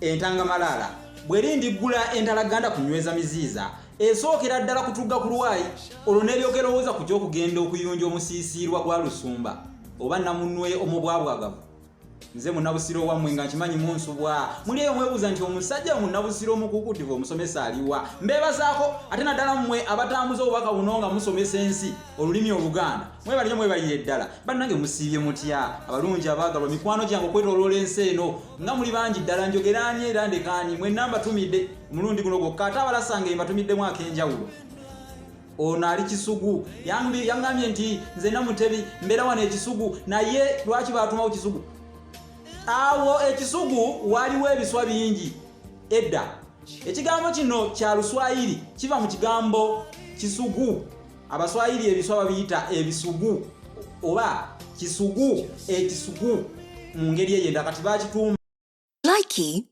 Entangamalaala bw'erindiggula entalaganda ku nyweza miziiza, esookera ddala kutugga ku lwayi, olwo n'eryoka erowooza ku ky'okugenda okuyunja omusiisiirwa gwa Lusumba oba Namunwe omubwabwagavu. Nze Munnabusiro wammwe nga nkimanyi munsubwa. Muli eyo mwebuuza nti omusajja Munnabusiro omukuukuutivu omusomesa aliwa? Mbeebazaako ate naddala mmwe abatambuza obubaka buno nga musomesa ensi olulimi Oluganda. Mwebale nnyo mwebalire ddala. Bannange musiibye mutya abalungi abaagalwa mikwano gyange okwetoloola ensi eno nga muli bangi ddala njogera ani era ndeka ani mwenna mbatumidde omulundi guno gwokka ate abalasange mbatumiddemu ak'enjawulo. Ono ali Kisugu yangambye nti nze Namutebi mbeera wano ekisugu naye lwaki baatumawo Kisugu? Awo ekisugu waliwo ebiswa bingi edda. Ekigambo kino kya Luswayiri kiva mu kigambo kisugu. Abaswayiri ebiswa babiyita ebisugu oba kisugu ekisugu mu ngeri eyo endala kati bakituuma Likey.